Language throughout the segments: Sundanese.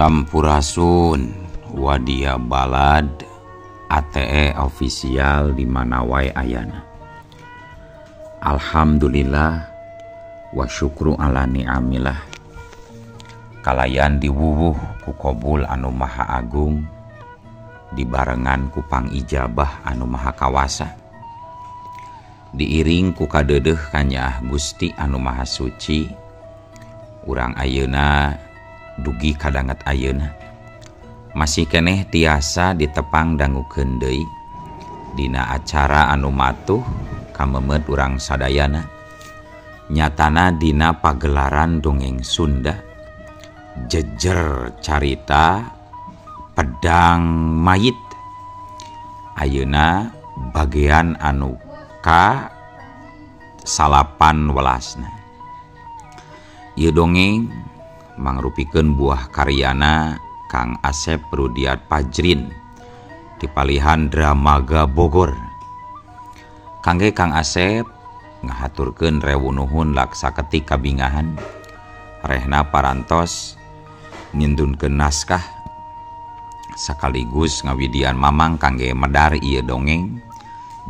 Sampurasun Wadia Balad ATE official di mana wae ayana. Alhamdulillah wa syukru ala ni'amillah. Kalayan diwuwuh ku kobul anu maha agung, dibarengan ku pangijabah anu maha kawasa, diiring ku kadeudeuh kanyaah Gusti anu maha suci. Urang ayeuna dugi kadanget ayeuna masih keneh tiasa ditepang dangukeun deui dina acara anu matuh kamemet urang sadayana, nyatana dina pagelaran dongeng Sunda jejer carita pedang mayit. Ayeuna bagian anu ka 18. Ieu dongeng mangrupikeun buah karyana Kang Asep Rudiat Pajrin di palihan Dramaga Bogor. Kangge Kang Asep ngahaturkeun rewu nuhun laksa ketik kabingahan rehna parantos nyindunkeun naskah sekaligus ngawidian mamang kangge medar ieu dongeng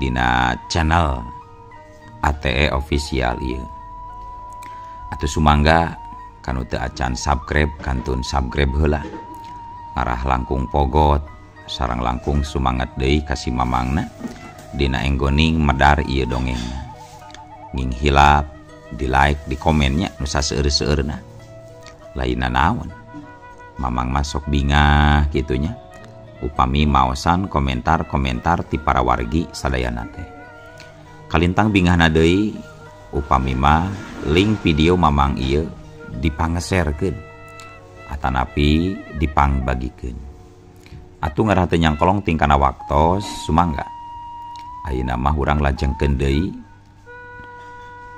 dina channel ATE official ieu. Atuh sumangga kanu teu acan subscribe kantun subscribe heula, ngarah langkung pogot sareng langkung sumanget deui ka si mamangna dina enggoning medar ieu dongeng. Nging hilap di like di komennya nu saseueur-seueurna, lainna naon mamang masuk bingah kitunya upami maosan komentar-komentar ti para wargi sadayana teh. Kalintang bingahna deui upami mah link video mamang ieu dipangeserkeun atanapi dipangbagikeun. Atuh ngarah teu nyangkolong tingkana waktos sumangga. Ayeuna mah urang lajengkeun deui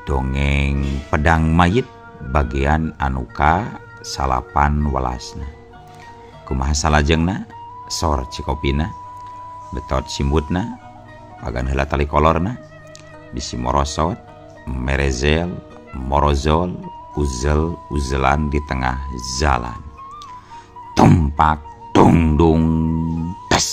dongeng pedang mayit bagian anu ka 18. Kumaha salajengna? Sor cikopina, betot simbutna, pagan heula tali kolorna, bisi morosot, merezel, morozol, uzel uzelan di tengah jalan. Tumpak tungdung tes.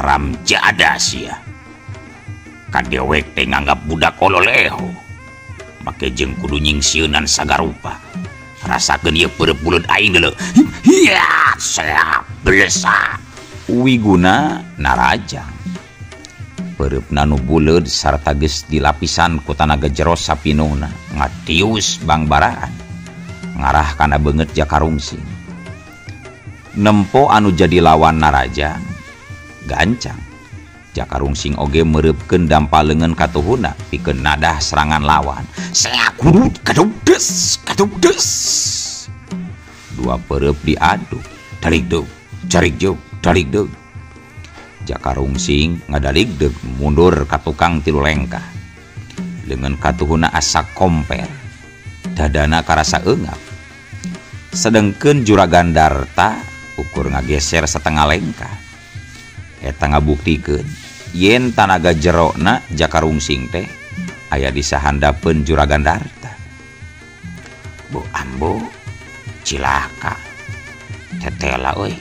Haram jadah sia. Kadewek teh nganggap budak kololeho. Make jeung kudu nyingsieunan sagarupa. Rasakeun ieu peureub buleud aing deuleu. Hiya, seap belesa. Wiguna narajang. Peureupna nu buleud sarta geus dilapisan ku tanaga jero sapinuhna ngatius bangbaraan. Ngarah kana beungeut Jaka Rungsing. Nempo anu jadi lawan narajang gancang. Jaka Rungsing oge meureupkeun dampa leungeun katuhuna pikeun nadah serangan lawan. Seak kadubdes kadubdes. Dua peureub diadu, daligdeug, jarigdeug, daligdeug. Jaka Rungsing ngadaligdeug mundur ka tukang tilu lengkah. Leungeun katuhuna asa komper, dadana karasa eungap. Sedengkeun Juragan Darta ukur ngageser setengah lengkah. Eta ngabuktikeun yen tanaga jerona Jaka Rungsing teh aya di sahandapeun Juragan Darta. Bu ambo cilaka tetela euy,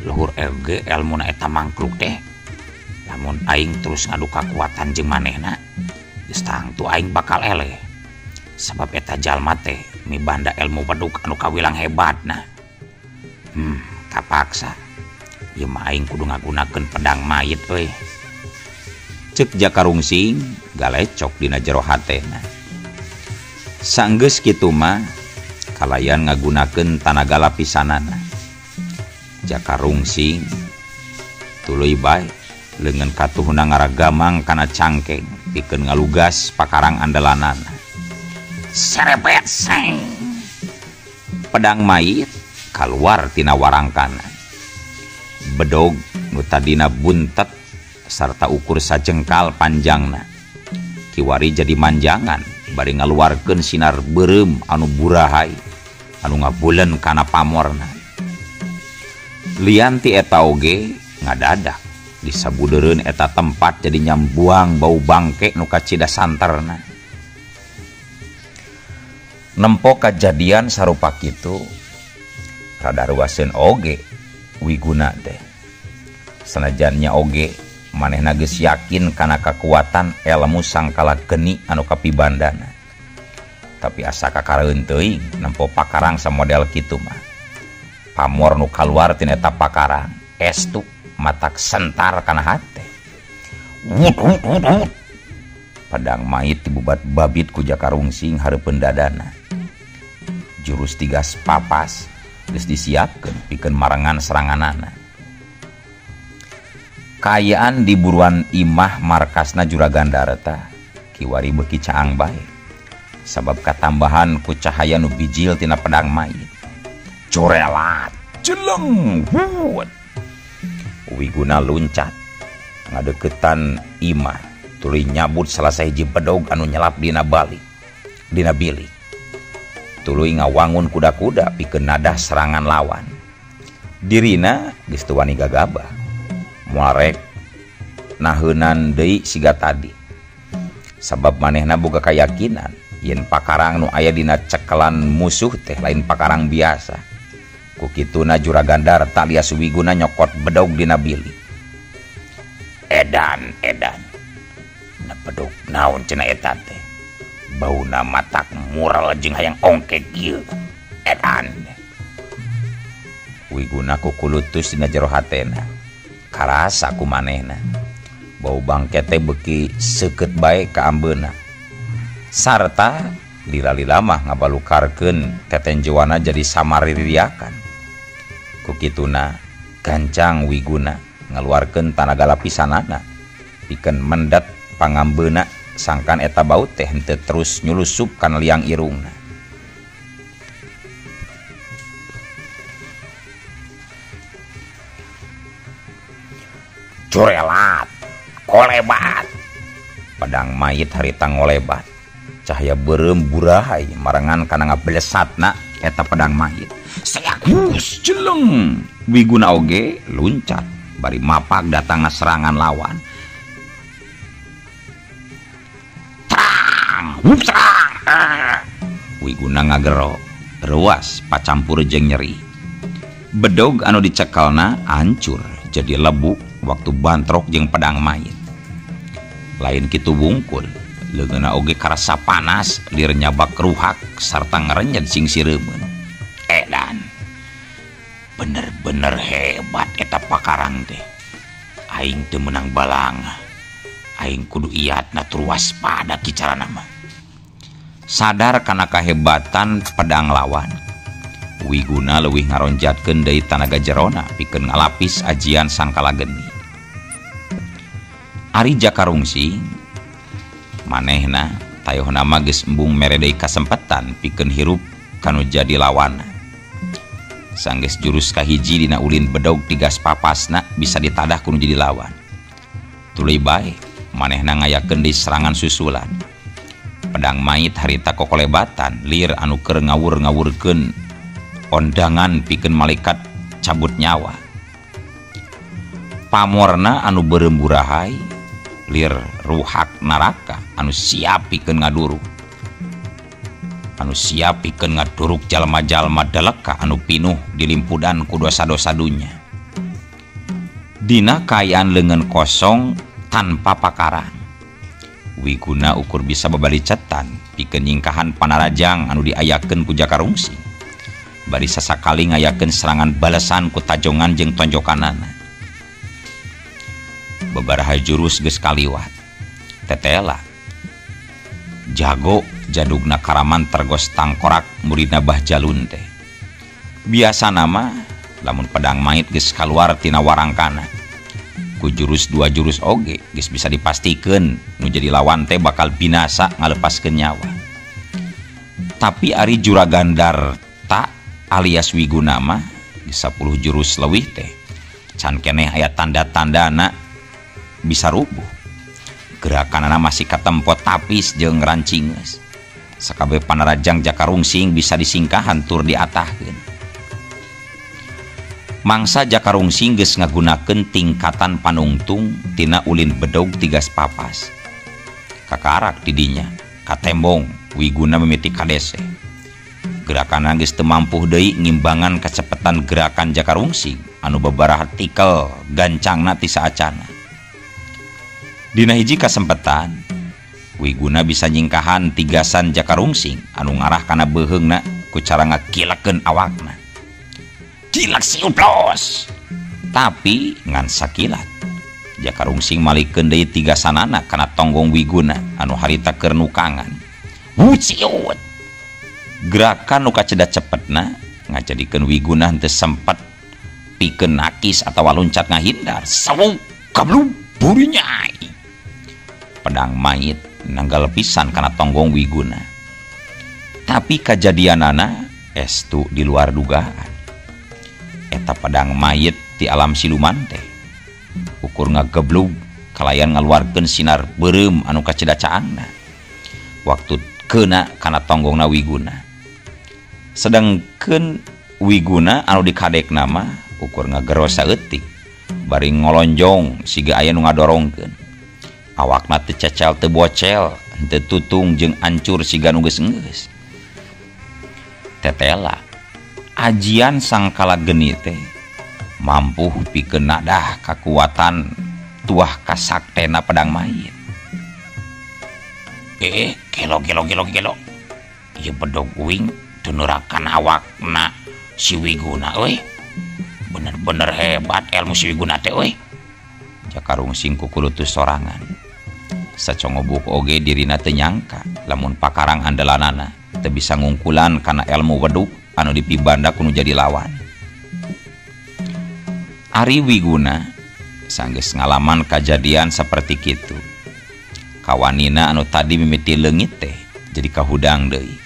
luhur ege elmuna eta mangkluk teh. Lamun aing terus ngadu kakuatan jeung manehna, geus tangtu aing bakal eleh. Sabab eta jalma teh mibanda ilmu beduk anu kawilang hebatna. Kapaksa ieu mah aing kudu ngagunakeun pedang mayit euy. Ceuk Jaka Rungsing galecok dina jero hatena. Sanggeus kitu mah kalayan ngagunakeun tanaga lapisanana. Jaka Rungsing tuluy bae leungeun katuhuna ngaragamang kana cangkeng pikeun ngalugas pakarang andalanana. Serepet seng. Pedang mayit kaluar tina warangkana. Bedog nu tadina buntet sarta ukur sajengkal panjangna. Kiwari jadi manjangan bari ngaluarkeun sinar beureum anu burahai anu ngabulen kana pamorna. Lian ti eta oge ngadadak disabudeureun eta tempat jadi nyambuang bau bangke nu kacida santerna. Nempo kajadian sarupa kitu rada ruaseun oge Wiguna teh. Sanajannya oge manehna geus yakin kana kakuatan elmu sangkala geni anu kapibandana. Tapi asa kakareun teuing nempo pakarang samodel kitu mah. Pamor nu kaluar tina eta pakarang estu matak sentar kana hate. Wut wut wut wut. Pedang mayit dibubat babit ku Jaka Rungsing hareupeun dadana. Jurus tigas papas geus disiapkeun pikeun marengan seranganana. Kaayaan di buruan imah markasna Juragan Darta kiwari beuki caang bae. Sabab katambahan ku cahaya nu bijil tina pedang mayit. Corelat, jeleng, wut. Wiguna luncat ngadeukeutan imah tuluy nyabut salah sahiji bedog anu nyelap dina balik dina bilik. Tuluy ngawangun kuda-kuda pikeun nadah serangan lawan. Dirina geus teu wani gagabah. Moal rek naheunan deui siga tadi. Sabab manehna boga kayakinan yen pakarang nu aya dina cekelan musuh teh lain pakarang biasa. Ku kituna Juragan Darta alias Wiguna nyokot bedog dina bilik. Edan edan. Na bedog naon cenah eta teh? Bauna matak mural jeung hayang ongkek ieu. Edan. Wiguna kukulutus dina jero hatena. Karasa ku manehna. Bau bangke teh beuki seukeut bae ka ambeuna. Sarta lila-lila mah ngabalukarkeun tetenjoana jadi samaririakan. Ku kituna gancang Wiguna ngaluarkeun tanaga lapisanana pikeun mendet pangambeuna sangkan eta bau teh henteu terus nyulusup kana liang irungna. Corelat, kolebat. Pedang mayit harita ngolebat. Cahaya beureum burahai marengan kana ngablesatna eta pedang mayit. Seakus jeleng. Wiguna oge luncat bari mapak datang serangan lawan. Terang, terang. Wiguna ngagero, ruas pacampur jeung nyeri. Bedog anu dicekelna hancur jadi lebu waktu bantrok jeung pedang mayit. Lain kitu wungkul, leungeunna oge karasa panas, lir nyabak ruhak sarta ngarenyet sing sireumeun. Edan. Bener-bener hebat eta pakarang teh. Aing teu meunang balanga. Aing kudu iatna tur waspada kicarana mah. Sadar kana kahebatan pedang lawan, Wiguna leuwih ngaronjatkeun deui tanaga jerona pikeun ngalapis ajian sangkala geni. Ari Jaka Rungsing manehna tayohna mah geus embung mere deui kasempetan pikeun hirup kanu jadi lawanna. Sanggeus jurus kahiji dina ulin bedog tigas papasna bisa ditadah ku nu jadi lawan. Tuluy bae manehna ngayakeun deui serangan susulan. Pedang mayit harita kokolebatan lir anu keur ngawur-ngawurkeun ondangan pikeun malaikat cabut nyawa. Pamorna anu beureum burahai lir ruhak naraka anu siap pikeun ngaduruk. Anu siap pikeun ngaduruk jalma-jalma deleka anu pinuh dilimpudan ku dosa-dosa dunya. Dina kaayaan leungeun kosong tanpa pakaran, Wiguna ukur bisa babalicetan pikeun nyingkahan panarajang anu diayakeun ku Jaka Rungsing. Bari sasakali ngayakeun serangan balesan ku tajongan jeung tonjokanana. Babaraha jurus geus kaliwat. Tetela jago jadugna karaman tergos tangkorak muridna Bah Jalun teh. Biasana mah lamun pedang mayit geus kaluar tina warangkana, ku jurus dua jurus oge geus bisa dipastikeun nu jadi lawan teh bakal binasa ngalepaskeun nyawa. Tapi ari Juragan Darta alias Wiguna mah 10 jurus leuwih teh can keneh aya tanda-tandana bisa rubuh. Gerakanana masih katempo tapis jeung rancingeus. Sakabeh panarajang Jaka Rungsing bisa disingkahan tur diatahkeun. Mangsa Jaka Rungsing geus ngagunakeun tingkatan panungtung tina ulin bedog tigas papas. Kakarak didinya katembong Wiguna mimiti kadese. Gerakan geus teu mampuh deui ngimbangan kacepetan gerakan Jaka Rungsing anu babaraha tikel gancangna ti saacana. Dina hiji kasempetan Wiguna bisa nyingkahan tigasan Jaka Rungsing anu ngarah kana beuheungna ku cara ngakilekeun awakna. Kilek siuplos. Tapi ngan sakilat Jaka Rungsing malikeun deui tigasanana kana tonggong Wiguna anu harita keur nukangan. Wuciut. Gerakan nu kaceda cepetna ngajadikeun Wiguna henteu sempet pikeun nakis atawa loncat ngahindar. Sawung kablung burinyai. Pedang mayit nanggal pisan kana tonggong Wiguna. Tapi kajadianana estu di luar dugaan. Eta pedang mayit ti alam siluman teh ukur ngageblug kalayan ngaluarkeun sinar beureum anu kaceda caangna waktu keuna kana tonggongna Wiguna. Sedangkeun Wiguna anu dikadekna mah ukur ngageros saeutik bari ngolonjong siga aya nu ngadorongkeun. Awakna teu cecel teu bocel henteu tutung jeung ancur siga nu geus-geus. Tetela ajian sangkala geni teh mampuh pikeun nadah kakuatan tuah kasaktena pedang mayit. Gelo gelo gelo gelo. Ieu bedog uing teu neurakan awakna si Wiguna euy. Bener-bener hebat ilmu si Wiguna teh euy. Jaka Rungsing kukulutus sorangan. Sacongobuk oge dirina teu nyangka lamun pakarang andalanana teu bisa ngungkulan kana ilmu weduk anu dipibanda ku nu jadi lawan. Ari Wiguna sanggeus ngalaman kajadian saperti kitu. Kawanina anu tadi mimiti leungit teh jadi kahudang deui.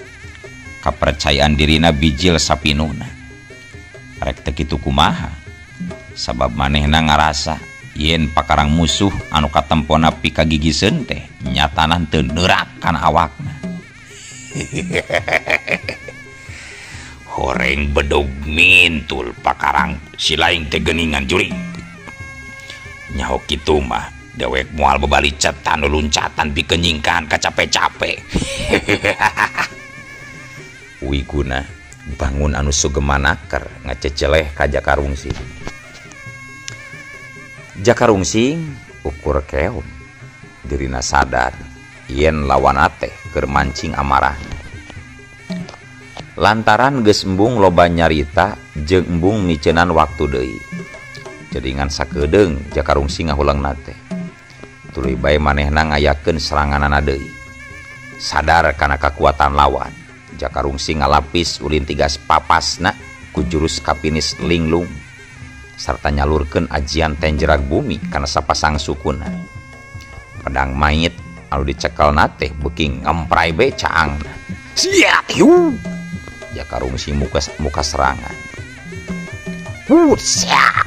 Kapercayaan dirina bijil sapinuna. Rek teu kitu kumaha? Sabab manehna ngarasa yen pakarang musuh anu katempona pikagigiseun teh nyatana teu neurak kana awakna. Horeng bedog mintul pakarang si lain teh geuningan jurig. Nyaho kitu mah dewek moal bebali cetan luncatan pikeun nyingkahan kacape-cape. Wiguna bangun anu sugemanaker ngaceceleh ka Jaka Rungsing. Jaka Rungsing ukur keom dirina sadar yen lawan teh keur mancing amarahna. Lantaran geus embung loba nyarita jeung embung miceunan waktu deui. Jadi ngan sakedeung Jaka Rungsing ngahulengna teh. Tuluy bae manehna ngayakeun seranganana deui. Sadar kana kakuatan lawan, Jaka Rungsing ngalapis ulin tigas papasna ku jurus kapinis linglung sarta nyalurkeun ajian tenjerag bumi kana sapasang sukuna. Pedang mayit anu dicekelna teh beuki ngempray bae caangna. Siat hiu. Jaka Rungsing muka serangan. Siap.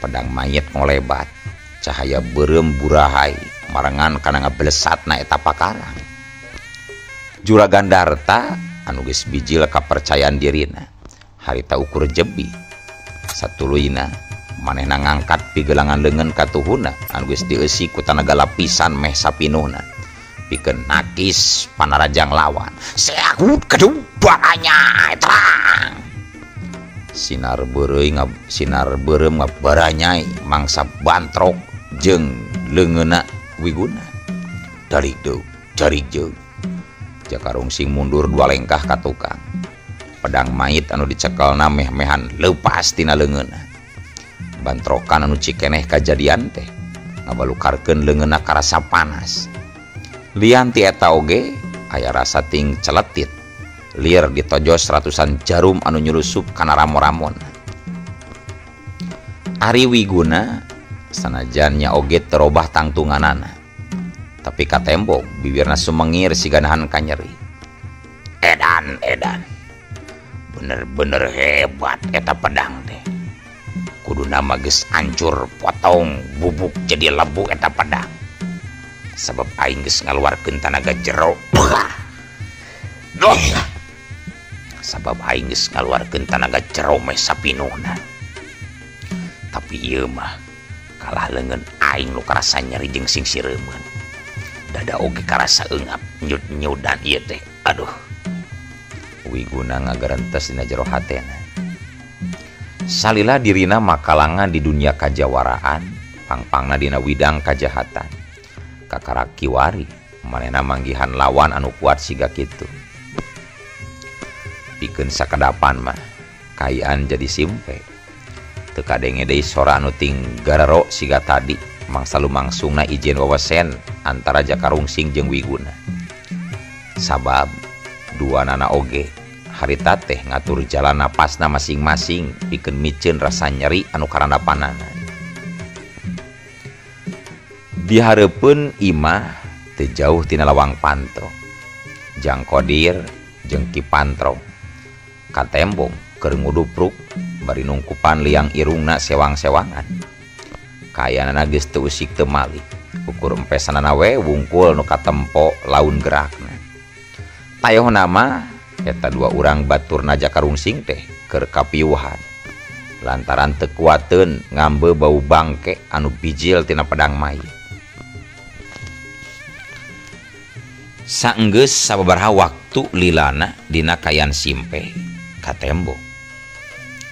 Pedang mayit ngolebat, cahaya beureum burahai marengan kana ngablesatna eta pakarang. Juragan Darta anu geus bijil kapercayaan dirina harita ukur jebi. Satuluyna manehna ngangkat pigelangan leungeun katuhuna anu geus dieusi ku tanaga lapisan meh sapinuhna pikeun nakis panarajang lawan. Seakut kedung baranyai terang. Sinar beureum ngabaranyai mangsa bantrok jeung leungeunna Wiguna. Darik deuk, jarik jeung. Jaka Rungsing mundur dua lengkah ka tukang. Pedang mayit anu dicekelna meh-mehan leupas tina leungeunna. Bantrokan anu cikeneh kajadian teh ngabalukarkeun leungeunna karasa panas. Lian ti eta oge aya rasa ting celetit. Liar ditojos ratusan jarum anu nyulusup kana ramo-ramon. Ari Wiguna sanajan nya oge terobah tangtunganana. Tapi katembok bibirna sumengir siga nahan kanyeri. Edan Edan edan. Bener-bener hebat eta pedang teh. Kuduna mah geus hancur potong bubuk jadi lebu eta pedang. Sabab aing geus ngaluarkeun tanaga jero. Sabab aing geus ngaluarkeun tanaga jero meh sapinuhna. Tapi ieu mah kalah leungeun aing nu karasa nyeri jeung sing sireumeun. Dada oge karasa eungap nyud-nyudan ieu teh. Aduh. Wiguna ngagerentes dina jero hatena. Salila dirina makalangan di dunia kajawaraan, pangpangna dina widang kajahatan. Kakarak kiwari, manehna manggihan lawan anu kuat siga kitu. Pikeun sakedapan mah kayaan jadi simpe. Teu kadenge deui sora anu ting garero siga tadi, mangsa lumangsungna ijen wewesen antara Jaka Rungsing jeung Wiguna. Sabab dua nana oge harita teh ngatur jalan napasna masing-masing pikeun miceun rasa nyeri anu karandapanana. Di hareupeun imah teu jauh tina lawang panto. Jang Kodir jeung Ki Pantrong katembong keur ngudupruk bari nungkupan liang irungna sewang-sewangan. Kayanana geus teu usik teu malik, ukur empesanana we wungkul nu katempo laun gerakna. Tayohna mah eta dua urang baturna Jaka Rungsing teh keur kapiuhan lantaran teu kuateun ngambe bau bangke anu bijil tina pedang mayit. Saenggeus sababaraha waktu lilana dina kayan simpe katembong.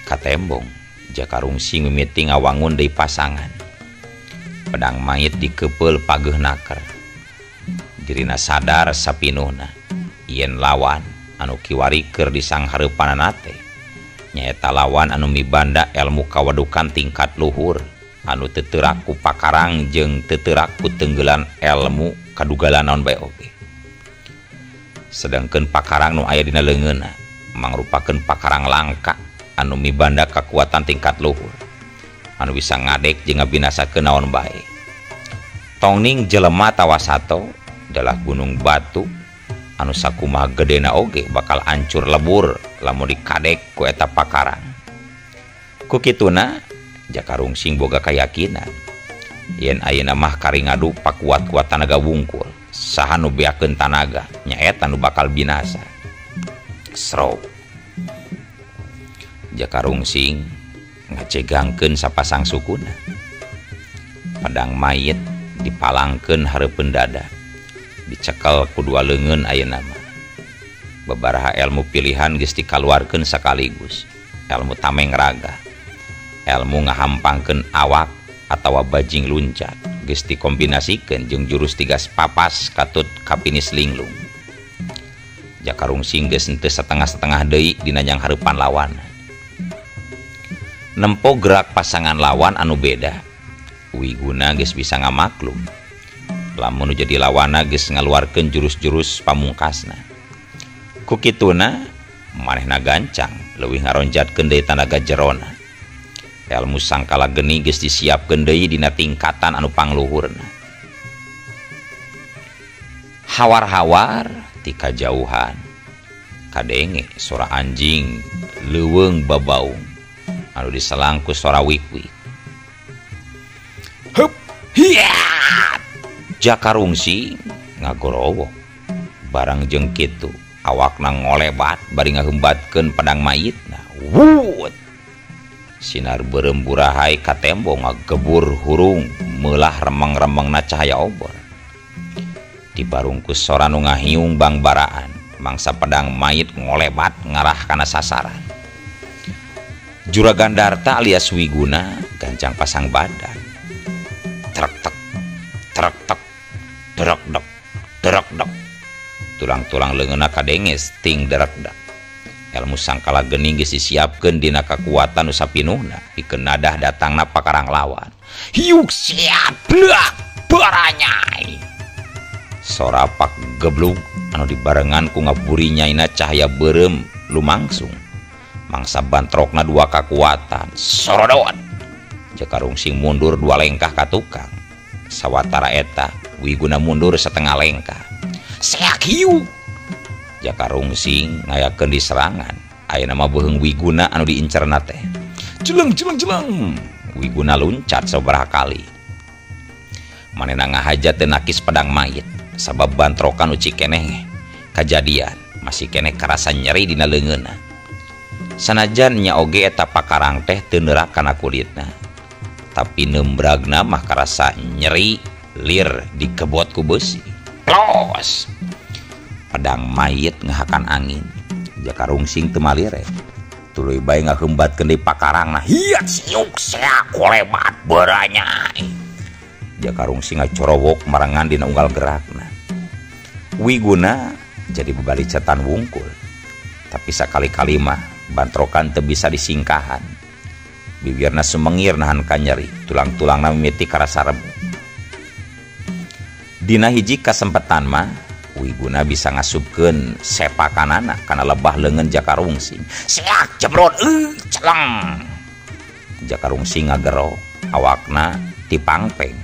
Katembong Jaka Rungsing mimiti ngawangun deui pasangan. Pedang mayit dikepeul pageuh naker. Dirina sadar sapinuhna yen lawan anu kiwari keur disanghareupanana teh nyaeta lawan anu mibanda elmu kawadukan tingkat luhur anu teu teurak ku pakarang jeung teu teurak ku tenggelan elmu kadugalan naon bae oge. Sedangkeun pakarang nu aya dina leungeunna mangrupakeun pakarang langka anu mibanda kakuatan tingkat luhur anu bisa ngadek jeung ngabinasakeun naon bae. Tongning jelema tawasato adalah gunung batu anu sakumaha gedena oge bakal hancur lebur lamun dikadek ku eta pakarang. Ku kituna Jaka Rungsing boga kayakinan yen ayeuna mah kari ngadu pakuat-kuat tanaga wungkul, saha nu beakeun tanaga nyaeta nu bakal binasa. Sro. Jaka Rungsing ngacegangkeun sapasang sukuna. Pedang mayit dipalangkeun hareupeun dada. Dicekel ku dua leungeun ayeuna mah. Babaraha elmu pilihan geus dikaluarkeun sakaligus. Elmu tameng raga, elmu ngahampangkeun awak atawa bajing luncat geus dikombinasikeun jeung jurus tigas papas katut kapinis linglung. Jaka Rungsing geus henteu setengah-setengah deui dina nyanghareupan lawan. Nempo gerak pasangan lawan anu beda, Wiguna geus bisa ngamaklum lamun nu jadi lawana geus ngaluarkeun jurus-jurus pamungkasna. Ku kituna manehna gancang leuwih ngaronjatkeun deui tanaga jerona. Elmu sangkala geni geus disiapkeun deui dina tingkatan anu pangluhurna. Hawar-hawar ti kajauhan kadenge sora anjing leuweung babaung anu diselang ku sora wik-wik. Hup hiat. Jaka Rungsing ngagorowok barang jeung kitu awakna ngolebat bari ngahembatkeun pedang mayitna. Wut. Sinar beureum burahay katembo ngagebur hurung meulah remeng-remengna cahaya obor. Dibarungkus sora nu ngahiung bangbaraan mangsa pedang mayit ngolebat ngarah kana sasaran. Juragan Darta alias Wiguna gancang pasang badan. Trek tek trek tek derek dek derek dek. Tulang-tulang leungeunna kadenges ting derek dek. Elmu sangkala geni geus disiapkeun dina kakuatan nu sapinuhna pikeun nadah datangna pakarang lawan. Hiuk siap blak baranyai. Sora pak geblug anu dibarengan ku ngaburi nyaina cahaya beureum lumangsung. Mangsa bantrokna dua kakuatan. Sorodot. Jaka Rungsing mundur dua lengkah ka tukang. Sawatara eta Wiguna mundur setengah lengkah. Seak hiu. Jaka Rungsing ngayakeun diserangan. Ayeuna mah beuheung Wiguna anu diincerna teh. Jeleng jeleng jeleng. Wiguna luncat sabaraha kali. Manehna ngahaja teu nakis pedang mayit sabab bantrokan uci keneh kajadian masih keneh karasa nyeri dina leungeunna. Sanajan nya oge eta pakarang teh teu neurak kana kulitna. Tapi nembragna mah karasa nyeri lir dikebot ku beusi. Plos. Pedang mayit ngahakan angin. Jaka Rungsing teu malire. Tuluy bae ngahembatkeun deui pakarangna. Hiat siuk sea kolebat beranya. Jaka Rungsing ngacorowok marengan dina unggal gerakna. Wiguna jadi bebalicetan wungkul. Tapi sakali-kali mah bantrokan teu bisa disingkahan. Bibirna sumengir nahan kanyeri, tulang-tulangna mimiti karasa remuk. Dina hiji kasempetan mah Wiguna bisa ngasupkeun sepakanana kana lebah leungeun Jaka Rungsing. Seak jebrot celeng. Jaka Rungsing ngagero, awakna tipangpeng.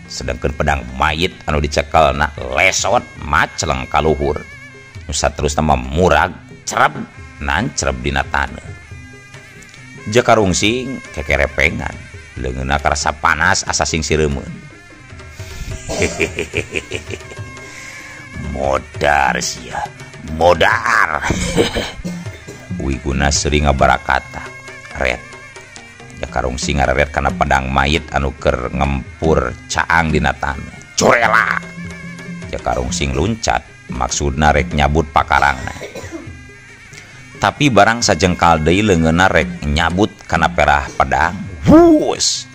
Sedangkan pedang mayit anu dicekelna lesot maceleng ka luhur. Nu saterusna mah murag cereb nancereb dina taneuh. Jaka Rungsing kekerepengan, leungeunna karasa panas asa sing sireumeun. Modar sia, modar. Wiguna sering ngabarakata, ret. Jaka Rungsing ngareret kana pedang mayit anu keur ngempur caang dina taneuh. Corela. Jaka Rungsing luncat, maksudna rek nyabut pakarangna. Tapi barang sajengkal deui leungeunna rek nyabut kana perah pedang. Wus.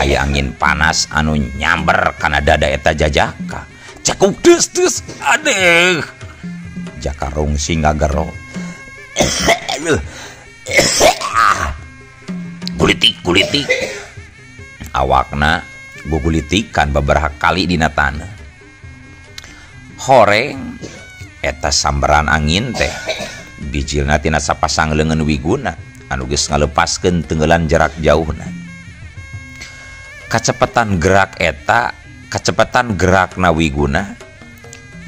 Aya angin panas anu nyamber kana dada eta jajaka. Cekuk deus deus adeuh. Jaka Rungsing ngagero. Gulitik gulitik. Awakna gugulitikan babaraha kali dina taneuh. Horeng eta sambaran angin teh bijilna tina sapasang leungeun Wiguna anu geus ngalepaskeun tenggelan jarak jauhna. Kacepetan gerak eta, kacepetan gerakna Wiguna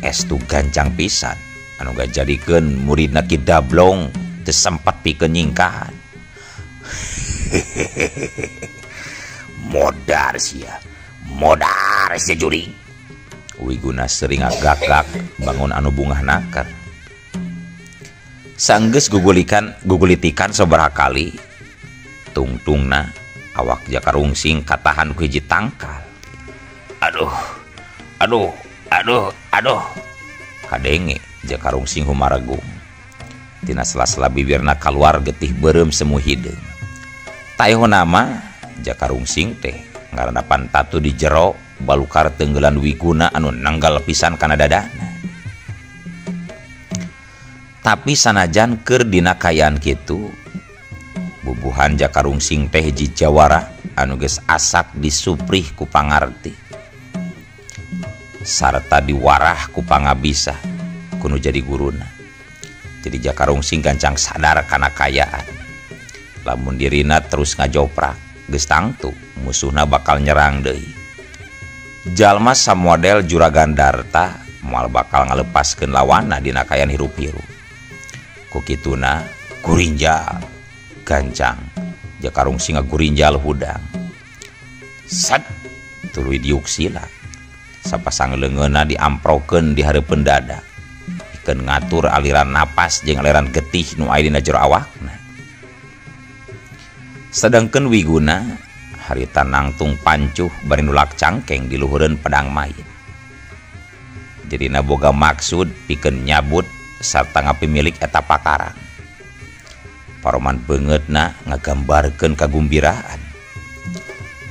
estu gancang pisan anu ngajadikeun muridna Ki Dablong teu sempat pikeun nyingkahan. Modar sia, modar sia jurig. Wiguna sering ngagak-gak bangun anu bungah nakar. Sanggeus gugulitikan sabaraha kali tungtungna awak Jaka Rungsing katahan ku hiji tangkal. Aduh, aduh, aduh, aduh. Kadenge Jaka Rungsing humaregung. Tina sela-sela bibirna kaluar getih beureum semu hideung. Taehona mah Jaka Rungsing teh ngarandapan tatu di jero balukar tenggelan Wiguna anu nanggal pisan kana dadana. Tapi sanajan keur dina kaayaan kitu, bubuhan Jaka Rungsing teh hiji jawara anu geus asak disuprih ku pangarti sarta diwarah ku pangabisa kudu jadi guruna. Jadi Jaka Rungsing gancang sadar kana kaayaan. Lamun dirina terus ngajoprak, geus tangtu musuhna bakal nyerang deui. Jalma samodel Juragan Darta moal bakal ngalepaskeun lawanna dina kaayaan hirup-hirup. Ku kituna gurinjal gancang Jaka Rungsing ngagurinjal hudang. Sat tuluy diuk sila. Sapasang leungeunna diamprokeun di hareupeun dada. Pikeun ngatur aliran napas jeung aliran getih nu aya dina jero awakna. Sedangkeun Wiguna harita nangtung pancuh bari nulak cangkeng di luhureun pedang mayit. Jadina boga maksud pikeun nyabut sarta ngapimilik eta pakarang. Paroman beungeutna ngagambarkeun kagumbiraan.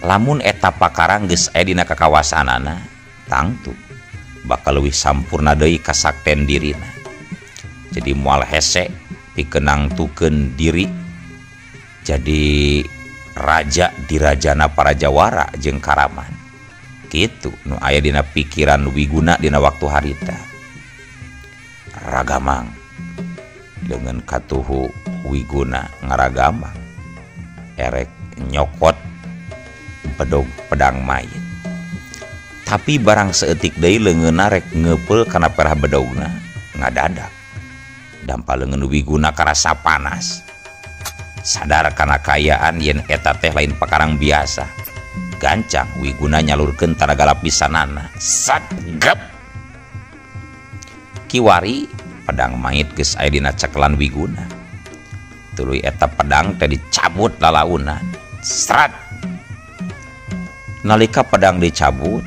Lamun eta pakarang geus aya dina kakawasanana, tangtu bakal leuwih sampurna deui kasakten dirina. Jadi moal hese pikeun nangtukeun diri jadi raja dirajana para jawara jeung karaman. Kitu nu aya dina pikiran Wiguna dina waktu harita. Ragamang dengan katuhu Wiguna ngaragamang erek nyokot bedog pedang mayit. Tapi barang seetik deui leungeunna rek ngeupel kana perah bedogna ngadadak Dampa leungeun Wiguna karasa panas. Sadar kana kaayaan yen eta teh lain pakarang biasa. Gancang Wiguna nyalurkeun tanaga lapisanana. Sat gep. Kiwari pedang mayit geus aya dina cekelan Wiguna. Tuluy eta pedang teh dicabut lalaunan. Srat. Nalika pedang dicabut,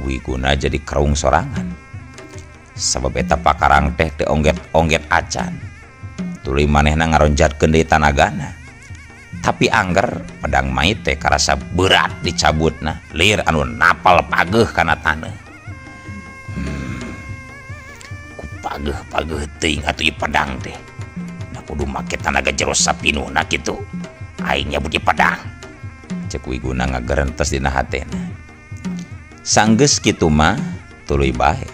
Wiguna jadi kerung sorangan. Sabab eta pakarang teh teu ongget-ongget acan. Tuluy manehna ngaronjatkeun deui tanagana. Tapi angger pedang mayit teh karasa berat dicabutna, lir anu napal pageuh kana taneuh. Ku pageuh-pageuh teuing atuh ieu pedang teh. Da kudu make tanaga jero sapinuhna kitu. Aing nyabut ieu pedang. Cek Wiguna ngagerentes dina hatena. Sanggeus kitu mah tuluy bae.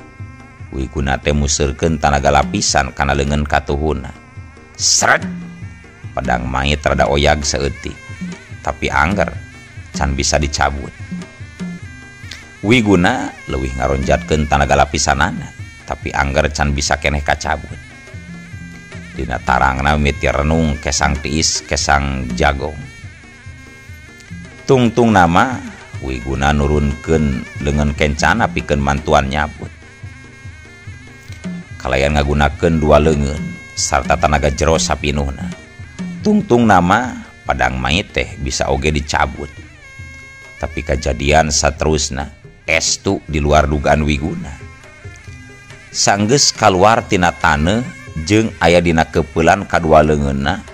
Wiguna teh museurkeun tanaga lapisan kana leungeun katuhuna. Sret. Pedang mayit rada oyag saeutik. Tapi angger can bisa dicabut. Wiguna leuwih ngaronjatkeun tanaga lapisanana, tapi angger can bisa keneh kacabut. Dina tarangna mimiti renung kesang tiis kesang jagong. Tungtung nama Wiguna nurunkeun leungeun kencana pikeun mantuan nyabut. Kalayan ngagunakeun dua leungeun sarta tanaga jero sapinuhna. Tungtung nama pedang mayit teh bisa oge dicabut. Tapi kajadian saterusna estu di luar dugaan Wiguna. Sanggeus kaluar tina taneuh jeung aya dina keupelan kadua leungeunna,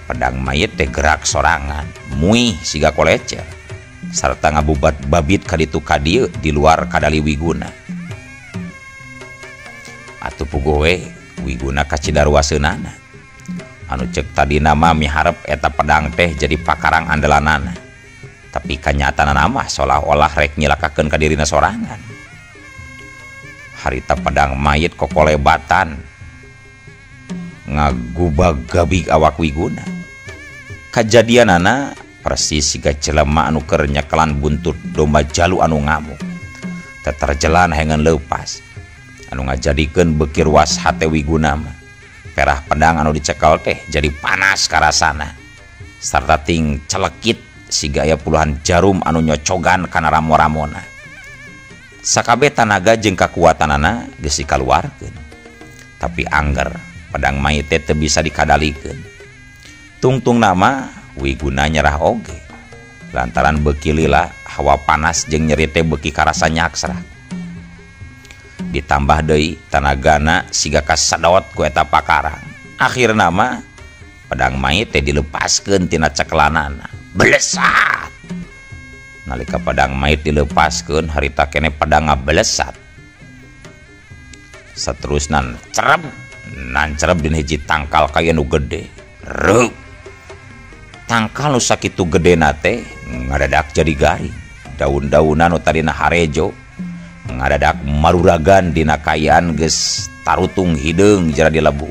pedang mayit teh gerak sorangan, muih siga kolecer sarta ngabubat babit kaditu kadieu di luar kadali Wiguna. Atuh puguh we Wiguna kacidaruaseunana. Anu cek tadi nama miharep eta pedang teh jadi pakarang andalanana. Tapi kanyataanana mah seolah-olah rek nyilakakeun ka dirina sorangan. Harita pedang mayit kokolebatan ngagubag-gabig awak Wiguna. Kajadianana persis siga jelema anu keur nyekelan buntut domba jalu anu ngamuk. Teterjelan hengeun leupas. Anu ngajadikeun beuki ruas hate Wiguna mah. Perah pedang anu dicekel teh jadi panas karasana. Sarta ting celekit siga aya puluhan jarum anu nyocogan kana ramo-ramona. Sakabeh tanaga jeung kakuatanana geus dikaluarkeun. Tapi angger pedang mayit teh teu bisa dikadalikeun. Tungtung nama Wiguna nyerah oge. Lantaran beuki lila hawa panas jeung nyeri teh beuki karasa nyaksra. Ditambah deui tanagana siga kasedot ku eta pakarang. Akhirna mah pedang mayit teh dilepaskeun tina cekelanana. Belesat. Nalika pedang mayit dilepaskeun harita kene pedang ngabelesat. Saterusna cereb, nancereb dina hiji tangkal kayu nu gede. Reuk. Tangkal nu sakitu gedena teh ngadadak jadi garing. Daun-daunan nu tadina harejo ngadadak maruragan dina kaayaan geus tarutung hideung jera dilebu.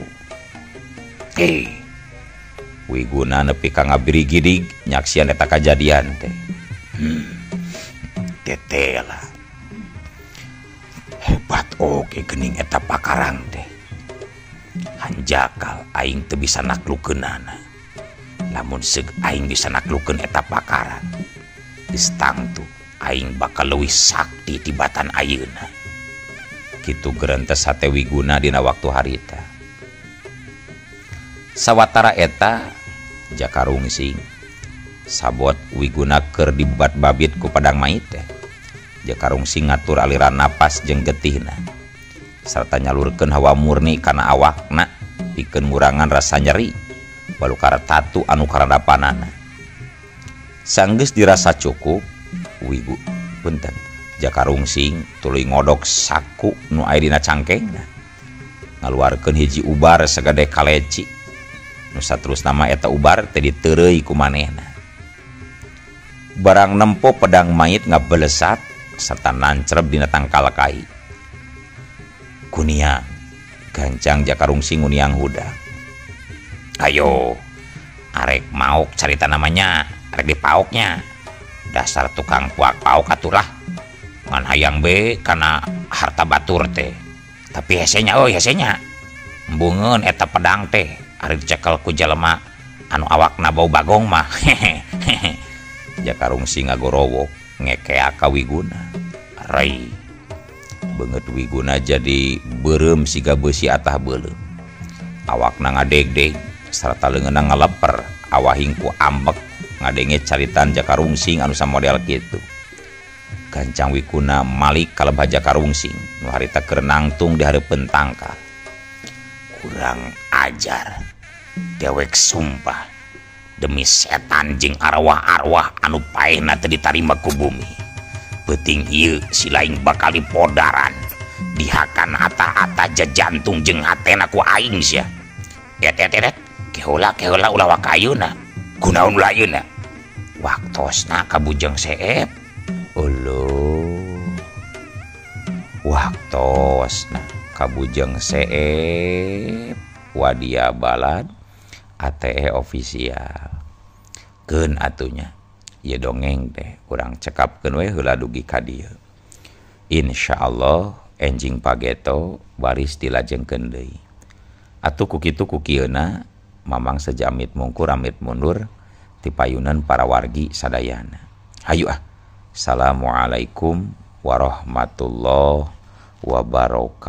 Wiguna nepi ka ngabirigidig nyaksian eta kajadian teh. Tetela. Hebat oge geuning eta pakarang teh. Hanjakal aing teu bisa naklukeunana. Lamun seug aing bisa naklukeun eta pakarang, geus tangtu aing bakal leuwih sakti tibatan ayeuna. Kitu gerentes hate Wiguna dina waktu harita. Sawatara eta Jaka Rungsing sabot Wiguna keur dibubat babit ku pedang mayit teh. Jaka Rungsing ngatur aliran napas jeung getihna sarta nyalurkeun hawa murni kana awakna pikeun ngurangan rasa nyeri balukar tatu anu karandapanana. Sanggeus dirasa cukup, Wigu punten Jaka Rungsing tuluy ngodok saku nu aya dina cangkengna, ngaluarkeun hiji ubar sagede kaleci. Nu saterusna mah eta ubar teh diteureuy ku manehna. Barang nempo pedang mayit ngabelesat serta nancreb dina tangkal kai. Kuniang gancang Jaka Rungsing nguniang hudang. Ayo arek maok carita namanya, arek dipaoknya. Dasar tukang puak paok atulah. Ngan hayang be kana harta batur teh. Tapi hesenya euy hesenya. Embungeun eta pedang teh ari dicekel ku jelema anu awakna bau bagong mah. Jaka Rungsing ngagorowok ngekea ka Wiguna. Rai beungeut Wiguna jadi beureum siga beusi atah beuleum. Awakna ngadegdeg sarta leungeunna ngaleper awahing ku ambek ngadenge caritan Jaka Rungsing anu samodel kitu. Gancang Wiguna malik ka lebah Jaka Rungsing nu harita keur nangtung di hareupeun tangkal. Kurang ajar dewek sumpah demi setan jeung arwah-arwah anu paehna teu ditarima ku bumi. Peuting ieu si laing bakal dipodaran dihakan ata-ata jajantung jeung hatena ku aing sia. Et et et kehola kehola ulah wakayuna kunaon ulah ayeuna waktosna ka Bujang Seep. Uluh waktosna ka Bujang Seep Wadia Balad ATE official. Keun atunya ieu dongeng teh urang cekapkeun we heula dugi ka dieu. Insyaallah enjing pageto baris dilajengkeun deui. Atuh ku kitu ku kieuna Mamang sejamit mungkur amit mundur ti payunan para wargi sadayana. Hayu ah. Assalamualaikum warahmatullahi wabarakatuh.